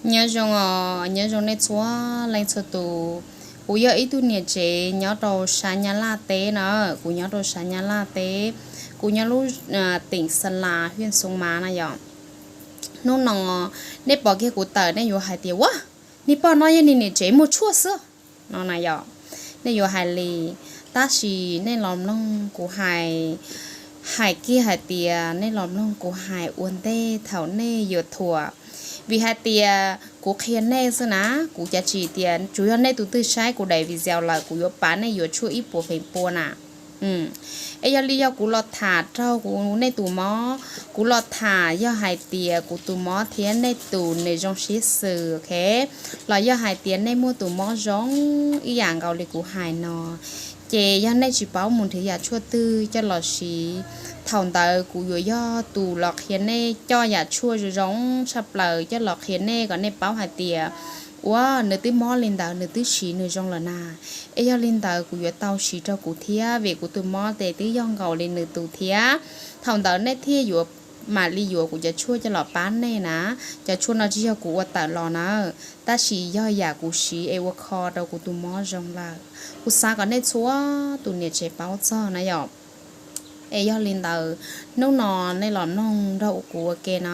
Nyob zoo os, nyob zoo nej txhua leej txhua tus. Kuv yog ib tug niam tsev nyob rau sab Nyab Laj teb na, kuv nyob rau sab Nyab Laj teb, kuv nyob lub teem Xa Las, hiaj Xoo Mav na yom. Hnub no nej pom kiag kuv tawm nej yuav hais tias, ua, niag poj no yog niag niam tsev muag tshuaj xwb no na yom. Nej yuav hais li, tab sis nej los mloog kuv hais, hais kiag hais tias nej los mloog kuv hais ua ntej thaum nej yuav thuam. Vim hais tias kuv qhia nej xwb na, kuv cav tsis tias tsuas yog nej tus twg saib kuv daim video lawm kuv yuav pav nej yuav tshuaj ib puas feem pua na. Es yog li yog kuv los tham raug kuv nej tus mob, kuv los tham yog hais tias kuv tus mob thiab nej tus nws zoo siab xwm, ok, los yog hais tias nej muaj tus mob zoo ib yam nkaus li kuv hais no, ces yog nej tsis paub mus nrhiav yam tshuaj twg coj los siv, thaum ntawd kuv yuav yog tus los qhia nej coj yam tshuaj zoo zoo tshaj plaws coj los qhia nej kom nej paub hais tias, ua, nws twb mob li ntawd nws twb siv nws zoo lawm na. Es yog li ntawd kuv yuav tau siv rau kuv thiab, vim kuv tus mob ces twb yog nkaus li nws tus thiab. Thaum ntawd nej thiaj yuav mam li yuav kuv cov tshuaj coj los pab nej na. Cov tshuaj no tsis yog kuv ua tawm los na, tab sis yog yam kuv siv es ua kho rau kuv tus mob zoo lawm. Kuv xav kom nej txhua tus niam tsev paub txog na yom. Es yog li ntawd, hnub no nej los mloog nrog kuv ua ke na.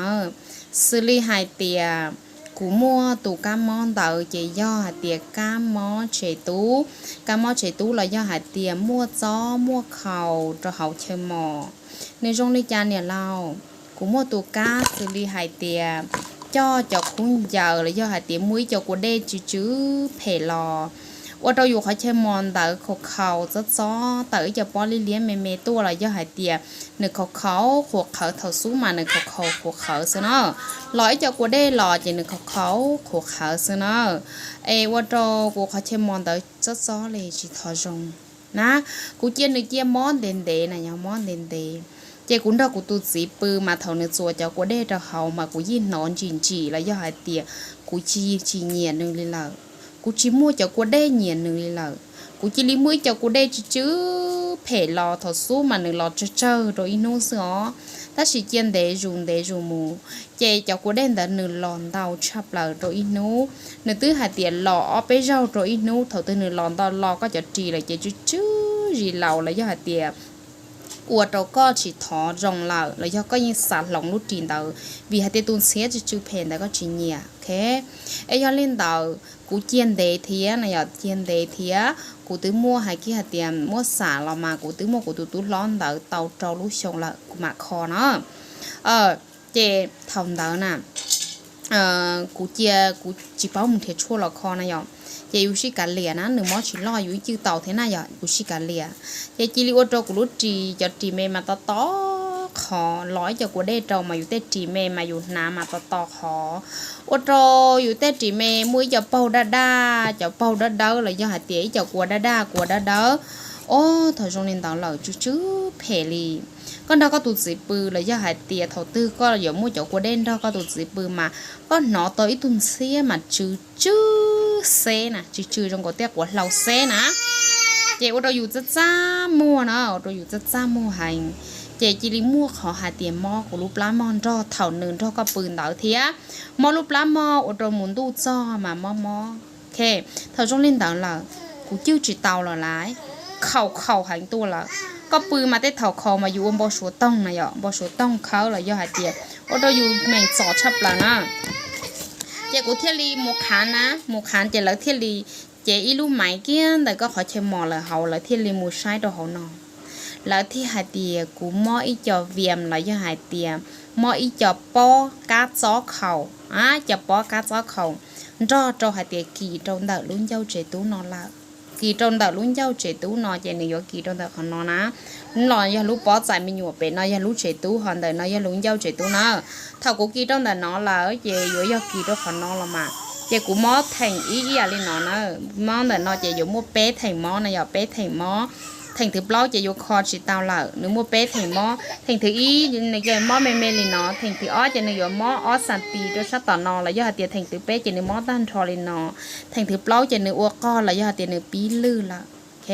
Xws li hais tias kuv muaj tus kab mob ntawd ces yog hais tias kab mob tsev tub. Kab mob tsev tub los yog hais tias muaj txob muaj khaus rau hauv chaw mos. Nws zoo li cas niam laus? Kuv muaj tus kab xws li hais tias coj cov khaub ncaws los yog hais tias muaj ib co kua dej tsw tsw phem los ua rau yus qhov chaw mos ntawd khaus khaus txob txob, tawm ib co pob liab liab me me tuaj los yog hais tias nws khaus khaus qhuav qhawv, thaum xub mas nws khaus khaus qhuav qhawv xwb na. Los ib co kua dej los ces nws khaus khaus qhuav qhawv xwb na. Es ua rau kuv qhov chaw mos ntawd txob txob li tsis thov zoo na. Kuv cia nws cia mob ntev ntev na, yog mob ntev ntev. Ces kuv nrog kuv tus txiv pw mas thaum nws txuas cov kua dej rau hauv mas kuv yeej hnov ntsim ntsim los yog hais tias kuv cia li tsis nyiam nws li lawm. Kuv tsis muaj cov kua dej nyiam nws li lawm. Kuv cia li muaj ib co kua dej tsw tsw phem los thaum xub mas nws los tsawg tsawg rau ib hnub xwb os. Tab sis cia ntev zus ntev zus mus, ces cov kua dej ntawd nws los ntau tshaj plaws rau ib hnub. Nws twb hais tias los ob peb zaug rau ib hnub, thaum twg nws los ntau los koj cov ris lawm ces tsw tsw zis laus los yog hais tias ua rau koj tsis thov zoo lawm los yog koj yeej xav hloov lub ris ntawd vim hais tias tus ntxhiab tsw tsw phem ntawd koj tsis nyiam, ok. Es yog li ntawd kuv cia ntev thiab na, yog cia ntev thiab kuv twb muaj hais kiag hais tias muab xam los mas kuv twb muaj kuv tus tub hlob ntawd tau rau lub xyoo lawm kuv mam kho na. Ces thaum ntawd na, kuv cia kuv tsis paub mus nrhiav tshuaj los kho na yom. Ces yus sij kav liam na, nws mob tsis loj yus ib cwj tau thiab na yom, kuv sij kav liam. Ces cia li ua rau kuv lub ris, cov ris me mas to to qhov, los ib co kua dej rau mas yus tej ris me mas yus hnav mas to to qhov, ua rau yus tej ris me muaj ib co paug daj daj, cov paug dawb dawb los yog hais tias ib co kua daj daj kua dawb dawb. Ob thaum zoo li ntawd lawm tsw tsw phem li. Koj nrog koj tus txiv pw los yog hais tias thaum twg koj yuav muaj cov kua dej nrog koj tus txiv pw mas koj hnov tau ib tug ntxhiab mas tsw tsw xeb na, tsw tsw zoo nkaus tej quav hlau xeb na. Ces ua rau yus txaj txaj muag na, ua rau yus txaj txaj muag heev. Ces cia li muaj qhov hais tias mob kuv lub plab mog nrog thaum nws nrog koj pw ntawd thiab. Mob lub plab mog ua rau mus ntuj txog mas mob mob. Ok, thaum zoo li ntawd lawm, kuv cwj tsis tau lawm laiv, khaus khaus heev tuaj lawm. Koj pw mas tej thaum khaus mas yus ua npau suav toog na yom, npau suav toog khawb los yog hais tias ua rau yus meem txom tshaj plaws na. Ces kuv thiaj li mus qhav na, mus qhav ces lawv thiaj li cev ib lub maiv kiag ntawm koj qhov chaw mos lawm hauv, lawv thiaj li mus saib rau hauv no. Lawv thiaj hais tias kuv mob ib co viam los yog hais tias mob ib co pob kab txob khaus, a, co pob kab txob khaus nrog rau hais tias kis rau ntawm lub ncauj tsev tub no lawm. Kis rau ntawm lub ncauj tsev tub no ces nws yuav kis rau ntawm qhov no na. Los yog lub pob txais me nyuam, pem no yog lub tsev tub, ho ntawm no yog lub ncauj tsev tub na. Thaum kuv kis rau ntawm no lawm ces yuav yog kis rau qhov no los mas. Ces kuv mob theem ib ib yam li no na. Mob ntawm no ces yuav muaj peb theem mob na, yog peb theem mob. Theem thib plaub ces yuav kho tsis tau lawm, nws muaj peb theem mob. Theem thib ib nws ces mob me me li no, theem thib ob ces nws yuav mob ob xam tis rau sab tom no, los yog hais tias theem thib peb ces nws mob tag nrho li no. Theem thib plaub ces nws ua qog los yog hais tias nws pib lwj lawm. Ok,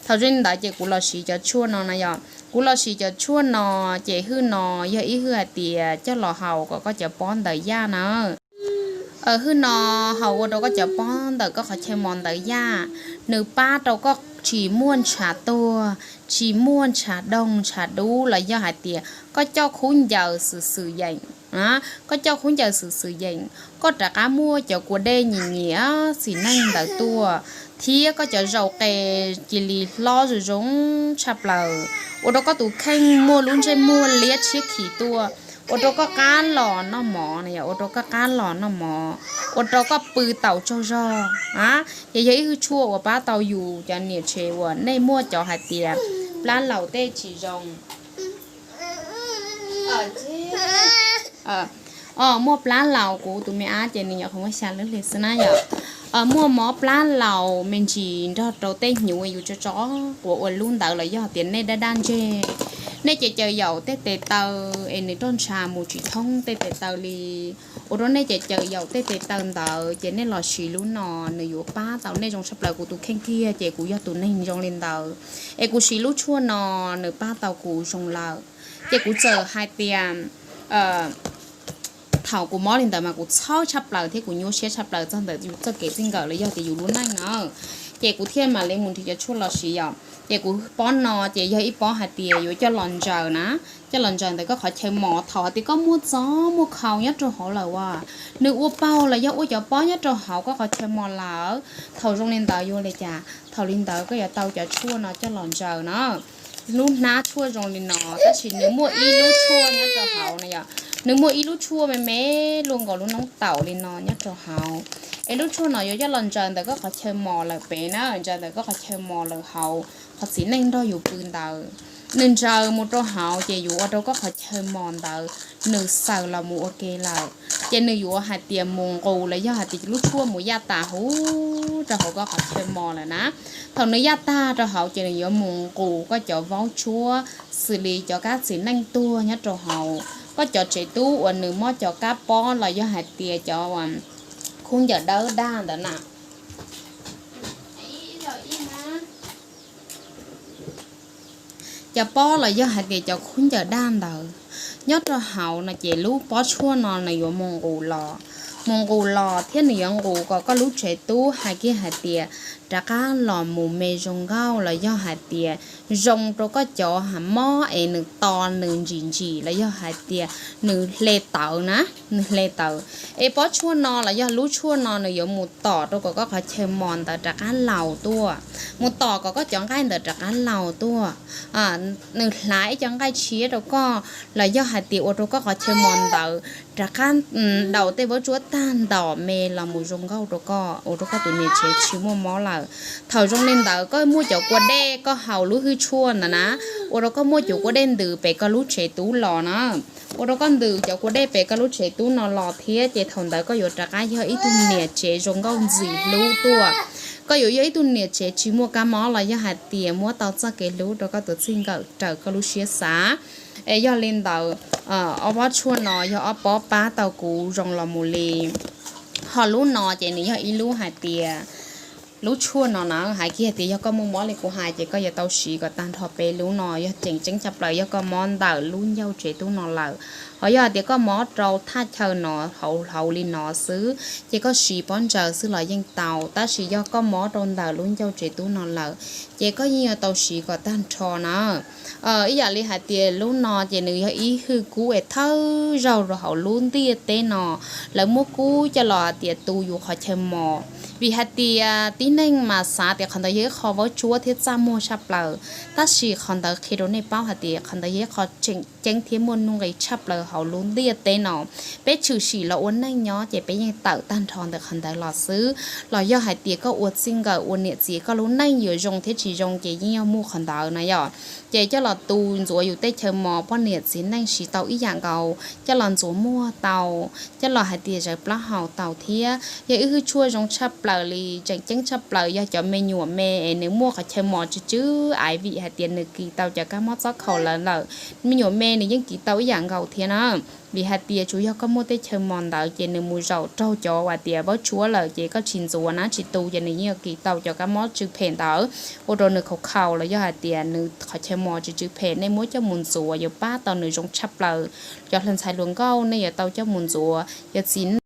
thaum zoo li ntawd ces kuv los siv cov tshuaj no na yom. Kuv los siv cov tshuaj no ces hwj no yog ib hwj hais tias coj los haus kom koj cov pob ntawd yaj na. Hwj no, ho ua rau koj cov pob ntawm koj qhov chaw mos ntawd yaj, nws pab rau koj tsis muaj ntshav tuag, tsis muaj ntshav doog ntshav dub los yog hais tias koj coj khub ncaws xwm xwm yeem, koj coj khub ncaws xwm xwm yeem, koj rov qab muaj cov kua dej nyiam nyiam txiv neej ntawd tuaj, thiab koj cov zaus qe cia li hlob zoo zoo tshaj plaws, ua rau koj tus kheej muaj lub ntsej muag liab tshiab khiv tuaj, ua rau koj qab los noj mov no yom, ua rau koj qab los noj mov, ua rau koj pw taus tsaug zog a. Ces yog ib hwj tshuaj uas pab tau yus cov niam tsev uas nej muaj cov hais tias plab laus tej tsis zoo. Muaj plab laus, kuv tus me ab ces nws nyuam qhuav muaj xya lub hli xwb na yom. Muaj mob plab laus me ntsis nrog rau tej hnyuv yus tso tso quav ua lub ntawd los yog tias nej daj daj ntseg, nej ces caws yaum tej tes taw es nws roj ntsha mus tsis thoob tej tes taw li, ua rau nej ces caws yaum tej tes taw ntawd ces nej los siv lub no, nws yuav pab tau nej zoo tshaj plaws. Kuv tus kheej kiag ces kuv yog tus neeg zoo li ntawd, es kuv siv lub tshuaj no, nws pab tau kuv zoo lawm. Ces kuv txawm hais tias thaum kuv mob li ntawd mas kuv txhawj tshaj plaws thiab kuv nyuaj siab tshaj plaws txog ntawm yus txoj kev txij nkawm los yog tias yus lub neej no, ces kuv thiaj mam li mus nrhiav cov tshuaj los siv yom. Ces kuv pob no ces yog ib pob hais tias yuav coj los ntsaws na, coj los ntsaws ntawm koj qhov chaw mos. Thaum hais tias koj muaj txob muaj khau nyob rau hauv lawm as, nws ua paug los yog ua cov pob nyob rau hauv koj qhov chaw mos lawm, thaum zoo li ntawd yuav ua li cas? Thaum li ntawd koj yuav tau cov tshuaj no coj los ntsaws na. Lub hnab tshuaj zoo li no, tab sis nws muaj ib lub tshuaj nyob rau hauv no yom. Nws muaj ib lub tshuaj me me luaj nkaus lub noob taum li no nyob rau hauv. Es lub tshuaj no yuav coj los ntsaws ntawm koj qhov chaw mos lawm pem na, ntsaws ntawm koj qhov chaw mos lawm hauv qhov txiv neej nrog yus pw ntawd. Nws ntsaws mus rau hauv ces yuav ua rau koj qhov chaw mos ntawd nws xaws los mus ua ke lawm. Ces nws yuav hais tias mus nqus los yog hais tias lub tshuaj mus yaj tas huv rau hauv koj qhov chaw mos lawm na. Thaum nws yaj tag rau hauv ces nws yuav mus nqus koj cov vaub tsuab xws li cov kab txiv neej tuag nyob rau hauv, koj cov tsev tub uas nws mob cov kab pob los yog hais tias cov khub ncaws dawb daj ntawd na. Cov pob los yog hais tias cov khub ncaws daj ntawd nyob rau hauv no ces lub pob tshuaj no nws yuav mus nqus los, mus nqus los thiab nws yuav nqus kom koj lub tsev tub hais kiag hais tias rov qab los mus me zoo nkauj los yog hais tias zoo rau koj cov mob es nws to nws ntsim ntsim los yog hais tias nws hle tawv na, nws hle tawv. Es pob tshuaj no los yog lub tshuaj no nws yuav mus tom rau kom koj qhov chaw mos ntawd rov qab laus tuaj, mus tom kom koj cov nqaij ntawd rov qab laus tuaj. Nws hlav ib cov nqaij tshiab rau koj los yog hais tias ua rau koj qhov chaw mos ntawd rov qab daus tej vaub tsuab tag ntom me los mus zoo nkauj rau koj, ua rau koj tus niam tsev tsis muaj mob lawm. Thaum zoo li ntawd koj muaj cov kua dej koj haus lub hwj tshuaj ntawd na, ua rau koj muaj cov kua dej ntws pem koj lub tsev tub los na, ua rau koj ntws cov kua dej pem koj lub tsev tub no los thiab ces thaum ntawd koj yuav rov qab yog ib tug niam tsev zoo nkauj ntxim hlub tuaj. Koj yuav yog ib tug niam tsev tsis muaj kab mob los yog hais tias muab tau txoj kev hlub rau koj tus txij nkawm raws koj lub siab xav. Es yog li ntawd, ob pob tshuaj no yog ob pob pab tau kuv zoo los mus li. Ho lub no ces nws yog ib lub hais tias, lub tshuaj no na, hais kiag tias yog koj muaj mob li kuv hais ces koj yuav tau siv kom tag nrho peb lub no, yog tseem ceeb tshaj plaws yog koj mob ntawm lub ncauj tsev tub no lawm. Ho yog hais tias koj mob rau thaj chaw no, hauv hauv li no xwb ces koj siv pob ntsaws xwb los yeej tau, tab sis yog koj mob rau ntawm lub ncauj tsev tub no lawm ces koj yeej yuav tau siv kom tag nrho na. Ib yam li hais tias lub no ces nws yog ib hwj kub es thawj zaug rau hauv lub ntiaj teb no, lawv muab kub coj los hais tias tu yus qhov chaw mos. Vim hais tias tib neeg mas xav tias qhov ntawd yog ib qho vaub tsuab thiab txaj muag tshaj plaws, tab sis qhov ntawd qhia rau nej paub hais tias qhov ntawd yog ib qho tseem ceeb thiab muaj nuj nqis tshaj plaws hauv lub ntiaj teb no. Peb tshwm sim los ua neej nyob ces peb yeej tawm tag nrho ntawm qhov ntawd los xwb. Los yog hais tias koj ua txij nkawm ua niam txiv koj lub neej yuav zoo thiab tsis zoo ces yeej yog muaj qhov ntawd na yom. Ces coj los tu ntxuav yus tej chaw mos poj niam txiv neej siv tau ib yam nkaus, coj los ntxuav muag tau, coj los hais tias zawv plaub hau tau thiab. Yog ib hwj tshuaj zoo tshaj plaws li, tseem ceeb tshaj plaws yog cov me nyuam me es nws muaj qhov chaw mos tsw tsw aiv vim hais tias nws kis tau cov kab mob txob khaum lawv lawm. Me nyuam me nws yeej kis tau ib yam nkaus thiab na. Vim hais tias tsuas yog koj muaj tej chaw mos ntawd ces nws mus zaum raug cov uas tias vaub tsuab lawm ces koj tsis ntxuav na tsis tu ces nws yeej yuav kis tau cov kab mob tsw phem ntawd, ua rau nws khaum khaum los yog hais tias nws qhov chaw mos tsw tsw phem. Nej muab coj mus ntxuav yuav pab tau nws zoo tshaj plaws. Cov hluas ntxhais hluas nkauj nej yuav tau coj mus ntxuav, yog txiv neej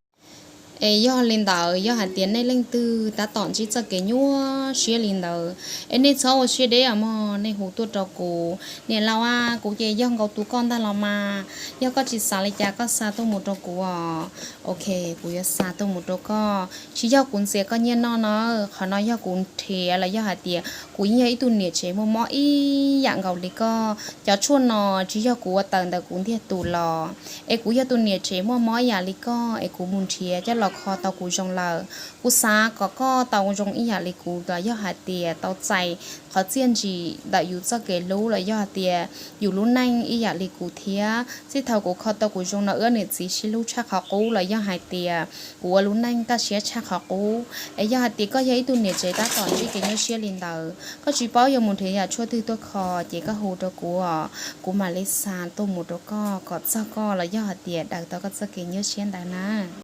Es yog li ntawd, yog hais tias nej leej twg tab tom ntsib txoj kev nyuaj siab li ntawd, es nej txhob ua siab deb os mog, nej hu tuaj rau kuv. Niam laus a, kuv ces yog nkaus tus koj ntag los mas, yog koj tsis xav li cas koj xa tuaj mus rau kuv os. Ok, kuv yuav xa tuaj mus rau koj. Tsis yog kuv ntxias koj nyiaj noj no, qhov no yog kuv nrhiav los yog hais tias kuv yeej yog ib tug niam tsev muaj mob ib yam nkaus li koj. Cov tshuaj no tsis yog kuv ua tawm ntawm kuv ntiag tus los, es kuv yog tus niam tsev muaj mob ib yam li koj, es kuv mus nrhiav coj los kho tau kuv zoo lawm. Kuv xav kom koj tau zoo ib yam li kuv los yog hais tias tau txais qhov txiaj ntsim ntawm yus txoj kev hlub los yog hais tias yus lub neej ib yam li kuv thiab. Txij thaum kuv kho tau kuv zoo no wb niam txiv sib hlub tshaj qhov qub los yog hais tias kuv ua lub neej kaj siab tshaj qhov qub. Es yog hais tias koj yog ib tug niam tsev tab tom ntsib kev nyuaj siab li ntawd, koj tsis paub yuav mus nrhiav yam tshuaj twg tuaj kho, ces koj hu rau kuv os, kuv mam li xa tuaj mus rau koj kom txog koj los yog hais tias daws tau koj txoj kev nyuaj siab ntawd na.